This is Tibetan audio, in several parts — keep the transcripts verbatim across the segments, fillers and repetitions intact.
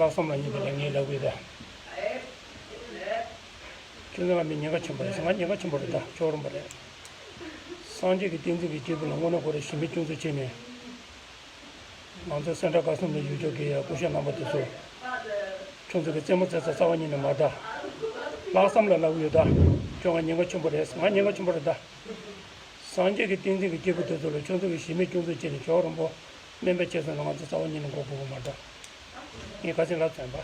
ལྷག་བསམ་ལ་ཉེ་བའི་ལས་ངན་ལབ་དགོས་ད། ཁྱོད་ཚོ་ང་མི་ཉེན་ཁ་ཆེན་པོ་རེད། ང་ཉེན་ཁ་ཆེན་པོ་རེད་ད། ཅོག་རོང་པ་རེད། སངས་རྒྱས་ཀྱི་བསྟན་འཛིན་གྱི་སྐྱེས་བུ་ལ་དངོས་གནས་ཁོ་རང་གཞི་མེད་སྐྱོན་འཛུགས་བྱས་ནས། ང་ཚོ་སེ་འབྲས་དགའ་གསུམ་ལ་ཡོད་ཆོག་གི་སྐུ་ཞབས་རྣམ་པ་དེ་ཚོ། ཁྱོད་ཚོ་གི་རྩེད་མོ་རྩེ་ས་རྩ་བ་ཉིད་ནས་མ་རེད་ད། ལྷག་བསམ་ལ་ལབ་ཡོད་ད། ཁྱོད་ང་ཉེན་ཁ་ཆེན་པོ་རེད། ང་ཉེན་ཁ་ཆེན་པོ་རེད་ད། སངས་རྒྱས་ཀྱི་བསྟན་འཛིན་གྱི་སྐྱེས་བུ་དེ་ཚོ་ལ་ཁྱོད་ཚོ་གི་གཞི་མེད་སྐྱོན་འཛུགས་བྱས་ནས་ཅོག་རོང་པོ། སྨན་པའི་ཆེད་སོང་ན་ང་ཚོ་རྩ་བ་ཉིད་ནས་མགོ་སྒུར་གི་མ་རེད། ངས་ཁ་སང་ལབ་ཚར་པ།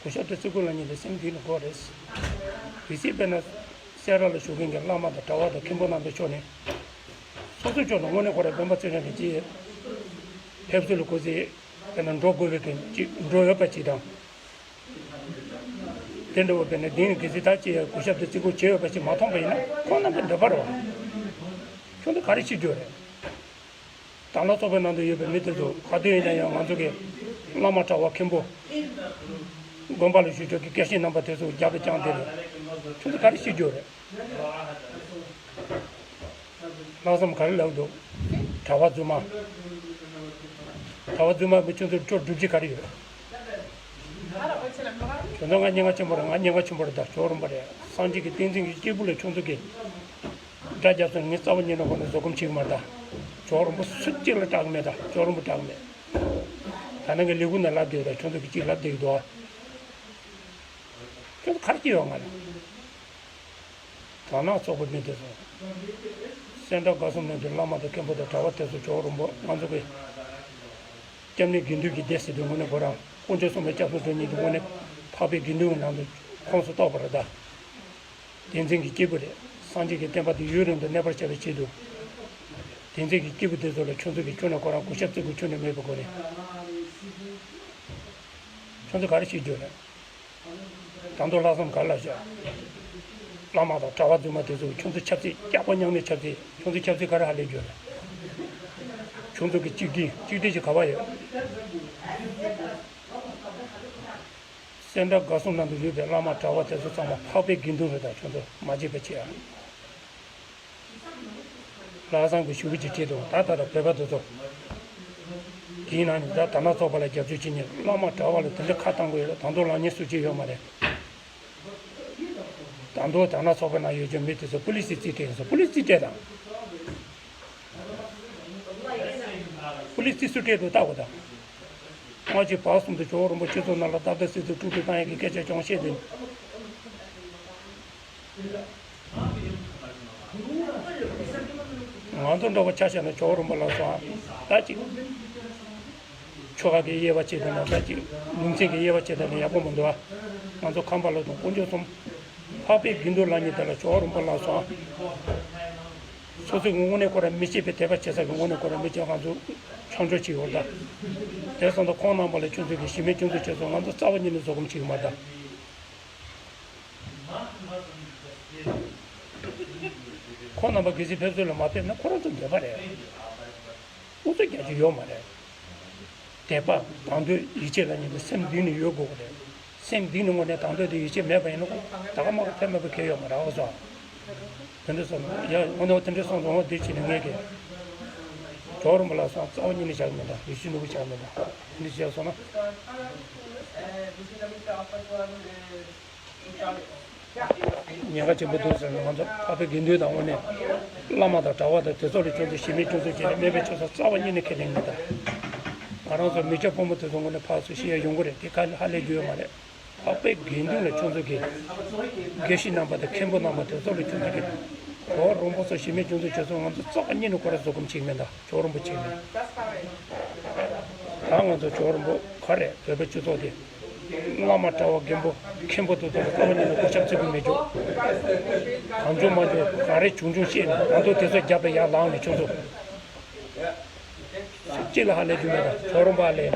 སྐུ་ཞབས་དེ་བརྩི་བཀུར་ལ་ཉེ་དེ་སེམས་འདུལ་ནས་དགོས་རེད། གལ་སྲིད་དཔེར་ན། སེ་ར་ལ་བཞུགས་མཁན་གྱི་བླ་མ་དང་གྲྭ་བ་དང་མཁན་པོ་རྣམ་པའི་ཕྱོགས་ནས། སོ་སོའི་ཕྱོགས་ནས་དངོས་གནས་ཁོ་རང་སྤེན་པ་ཚེ་རིང་གི་ཅིག་ཕེབས་བསུ་ལ་སྐུ་ཚེ། དཔེར་ན་འགྲོ་དགོས་པའི་གི་ཅིག་འགྲོ་འོས་པ་ཅིག་དང་། དེ་འདྲ་བོ་དཔེར་ན་དེ་ནི་གལ་སྲིད་ད་ཅི་ཡང་སྐུ་ཞབས་དེ་བརྩི་བཀུར་བྱེད་འོས་པ་ཞིག་མ་མཐོང་པ་ཡིན་ན་ཁོང་རྣམ་པའི་འདོད་པ་རེད་བ། ཁྱོད་ཚོ་ག་རེ་བྱེད་རྒྱུ་རེད། དམ་ལྷ་ཚོགས་པའི་ནང་དུ་ཡོད་པའི་མི་དེ་ཚོ་ག་དུས་ཡིན་ན་ཡང་ང་ཚོ་གི་བླ་མ་གྲྭ་བ་མཁན་པོ། དགོན་པ་ལ་བཞུགས་ཆོག་གི་དགེ་བཤེས་རྣམ་པ་དེ་ཚོ་རྒྱབ་ཏུ་བརྐྱངས་བསྡད་རེད། ཁྱོད་ཚོ་ག་རེ་བྱེད་རྒྱུ་རེད། ལྷག་བསམ་ག་རེ་ལབ་འདུག་གྲྭ་བ་རྫུན་མ། གྲྭ་བ་རྫུན་མ་མི་ཁྱོད་ཚོར་སྒྲུབ་བྱེད་ག་རེ་ཡོད། ཁྱོད་ཚོ་ང་ཉེན་ཁ་ཆེན་པོ་རེད། ང་ཉེན་ཁ་ཆེན་པོ་རེད་ད། ཅོག་རོང་པ་རེད། སངས་རྒྱས་ཀྱི་བསྟན་འཛིན་གྱི་སྐྱེས་བུ་ལ་ཁྱོད་ཚོ་གིས་དགྲ་རྒྱབ་སོང་ངས་རྩ་བ་ཉིད་ནས་ཁོ་ནས་བཟོད་སྒོམ་བྱེད་ཀྱི་མ་རེད་ད། ཅོག་རོང་པ་སུ་གཅིག་ལ་སྐྲག་གི་མེད་ད། ཅོག་རོང་པ་སྐྲག་གི་མེད། ད་ནང་གི་ལས་ཁུངས་ནས་ལབ་བསྡད་ཡོད་ད། ཁྱོད་ཚོ་གིས་གཅིག་ལབ་བསྡད་ཀྱི་འདུག་ཨ། ཁྱོད་ཚོ་ག་རེ་བྱེད་ཡོད་ང་ལ། དག་སྣང་ཚོགས་པའི་མི་དེ་ཚོ། སེ་འབྲས་དགའ་གསུམ་ནས་དེ་བླ་མ་དང་མཁན་པོ་དང་གྲྭ་བ་དེ་ཚོ་ཅོག་རོང་པོ་ང་ཚོ་གི། སྐྱབས་གནས་དགེ་འདུན་གྱི་སྡེ་ཟེར་དུས་དངོས་གནས་ཁོ་རང་དཀོན་མཆོག་གསུམ་ལ་སྐྱབས་སུ་འགྲོ་མཁན་གྱི་དངོས་གནས་འཕགས་པའི་དགེ་འདུན་གྱི་ནང་དུ་ཁོངས་སུ་གཏོགས་པ་རེད་ད། བསྟན་འཛིན་གྱི་སྐྱེས་བུ་རེད། སངས་རྒྱས་ཀྱི་བསྟན་པ་དེ་ཡུན་རིང་དུ་གནས་པར་བྱ་བའི་ཆེད་དུ། བསྟན་འཛིན་གྱི་སྐྱེས་བུ་དེ་ཚོ་ལ་ཁྱོད་ཚོ་གིས་ཁྱོན་ནས་ཁོ་རང་གུས་ཞབས་བརྩི་བཀུར་ཁྱོན་ནས་མེད་པའི་སྒོ་ནས། ཁྱོད་ཚོ་ག་རེ་བྱེད་རྒྱུ་རེད། ད་དུང་ལྷག་བསམ་ག་རེ་ལབ་བྱ། བླ་མ་དང་གྲྭ་བ་རྫུན་མ་དེ་ཚོ་ཁྱོད་ཚོ་ཆབ་སྲིད་སྐྱག་པ་མྱང་མའི་ཆབ་སྲིད། ཁྱོད་ཚོ་ཆབ་སྲིད་ག་རེ་ཧ་ལས་རྒྱུ་རེད། ཁྱོད་ཚོ་གི་གཅིག་སྒྲིལ་གཅིག་སྒྲིལ་ཞིག་ག་པར་ཡོད། སེ་འབྲས་དགའ་གསུམ་ནང་དུ་ཡོད་པའི་བླ་མ་གྲྭ་བ་དེ་ཚོ་ཚང་མ་འཕགས་པའི་དགེ་འདུན་རེད་ད། ཁྱོད་ཚོ་མ་བརྗེད་པ་བྱེད་ཨ། ལྷག་བསམ་གྱི་ཞུ་གི་ཅིག་བྲིས་འདུག་ད་ད་ལྟ་བོད་པ་དེ་ཚོ། དེའི་ནང་ནས་ད་དམ་ལྷ་ཚོགས་པ་ལ་རྒྱབ་སྐྱོར་བྱེད་མཁན་བླ་མ་གྲྭ་བ་ལ་དེ་འདྲ་ཁ་བཏང་གི་ཡོད་རེད། ད་དུང་ལངས་མཁན་སུ་གཅིག་ཡོད་མ་རེད། ད་དུང་དམ་ལྷ་ཚོགས་པའི་ནང་ཡོད་ཀྱི་མི་དེ་ཚོ་པུ་ལི་སི་རྩིས་སྤྲད་ཡིན་ཟེར། པུ་ལི་སི་རྩིས་སྤྲད་དང་། པུ་ལི་སི་རྩིས་སུ་སྤྲད་འདུག་ལྟ་དགོས་དང་། སྔ་ཕྱི་བར་གསུམ་དུ་ཇོ་བོ་རིན་པོ་ཆེ་ཚོ་ནང་ལ་ཏག་ཏག་སི་སི་དཀྲུག་དཀྲུག་བཏང་ཡག་གི་སྐད་ཆ་ཅུང་བཤད་དེ། ང་ཚོ་འདྲ་བོ་ཆ་བཞག་ན་ཇོ་བོ་རིན་པོ་ལགས་སོ། ད་ཅིག་ཆོལ་ཁ་གི་དབྱེ་བ་ཕྱེ་དེ་ན་ད་ཅིག་ལུང་ཚན་གྱི་དབྱེ་བ་ཕྱེ་དེ་ན་ཡག་པོ་མི་འདུག་ཨ། ང་ཚོ་ཁམས་པ་ལ་དང་དཀོན་མཆོག་གསུམ། འཕགས་པའི་དགེ་འདུན་ལ་ཉེ་དེ་ལ་ཇོ་བོ་རིན་པོ་ལགས་སོ། སོ་སོའི་དངོས་གནས་ཁོ་རང་མི་ཤེས་པའི་དད་པ་བྱེད་ས་གི་དངོས་གནས་ཁོ་རང་མི་ཆེན་ང་ཚོ་མཆོང་སྐྱོད་བྱེད་ཡོད་ད། དེ་སོང་ད་ཁོང་རྣམ་པ་ལ་ཁྱོད་ཚོ་གི་གཞི་མེད་སྐྱོན་འཛུགས་བྱེད་སོང་ང་ཚོ་རྩ་བ་ཉིད་ནས་བཟོད་སྒོམ་བྱེད་ཀྱི་མ་ད། ཁོང་རྣམ་པ་གལ་སྲིད་ཕེབས་བསུ་ལ་མ་ཕེབས་ན་ཁོ་རང་ཚོ་འདོད་པ་རེད། ཨུ་ཚུགས་རྒྱག་རྒྱུ་ཡོད་མ་རེད། དད་པ་དང་དོད་ཡིད་ཆེས་ལ་ཉེ་དེ་སེམས་གཏིང་ནས་ཡོད་དགོས་ཀྱི་རེད། སེམས་གཏིང་ནས་དངོས་གནས་དང་དོད་དེ་ཡིད་ཆེས་མེད་པ་ཡིན་ན་ཁོ་ད་ག་མ་ག་ཕེབས་མེད་པ་གལ་ཡོད་མ་རེད་ཨོ་ཟོ། དེ་འདྲ་སོང་ཡ་འོ་ན་དེ་འདྲ་སོང་རུང་བ་འདི་བྱས་ནས་ངས་ཀྱི་ཇོ་བོ་རིན་པོ་ལགས་སོང་རྩ་བ་ཉིད་ནས་བཞག་མེད་ད། ཡིད་ཆེས་ནོར་བུ་བཞག་མེད་ད། དེ་འདྲ་བྱས་སོང་ན། ཉེན་ཁ་ཆེན་པོ་འདུག་ཟེར་ན་ང་ཚོ་འཕགས་པའི་དགེ་འདུན་དང་དངོས་གནས་བླ་མ་དང་གྲྭ་བ་དང་དེ་ཚོ་ལ་ཁྱོད་ཚོ་གཞི་མེད་སྐྱོན་འཛུགས་བྱས་ནས་སྨད་པའི་ཆོས་ཚོགས་རྩ་བ་ཉིད་ནས་ཁས་ལེན་མི་དང་། ང་རང་ཚོ་མི་སྐྱ་ཕོ་མོ་དེ་ཚོ་དངོས་གནས་ཕར་ཚུར་ཤི་ཡ་ཡོང་གི་རེད། དེ་ག་ལ་ཧ་ལས་རྒྱུ་ཡོད་མ་རེད། འཕགས་པའི་དགེ་འདུན་ལ་ཁྱོད་ཚོ་གི་དགེ་བཤེས་རྣམ་པ་དང་མཁན་པོ་རྣམ་པ་དེ་ཚོ་ལ་ཁྱོད་ཚོ་གི་གོ་རོང་པོ་ཚོ་གཞི་མེད་སྐྱོན་འཛུགས་བྱས་ཚོ་ང་ཚོ་རྩ་བ་ཉིད་ནས་ཁོ་ར་བཟོད་སྒོམ་བྱེད་ཀྱི་མེད་ད། ཇོ་རིན་པོ་ཆེ་ནས། ད་ང་ཚོ་ཇོ་རིན་པོ་ག་རེ་བོད་པའི་སྤྱི་ཚོགས་དེ། བླ་མ་གྲྭ་བ་རྒན་པོ་མཁན་པོ་དེ་ཚོ་ལ་རྩ་བ་ཉིད་ནས་གུས་ཞབས་བརྩི་གི་མེད་རྒྱུ། གང་བྱུང་མ་བྱུང་ག་རེ་བྱུང་བྱུང་བཤད་ནས་ང་ཚོ་དེ་ཚོ་རྒྱབ་ཏུ་ཡར་ལངས་ནས་ཁྱོད་ཚོ། སུ་གཅིག་ལ་ཧ་ལས་རྒྱུ་མེད་ད། ཇོ་རིན་པོ་ཨ་ལས།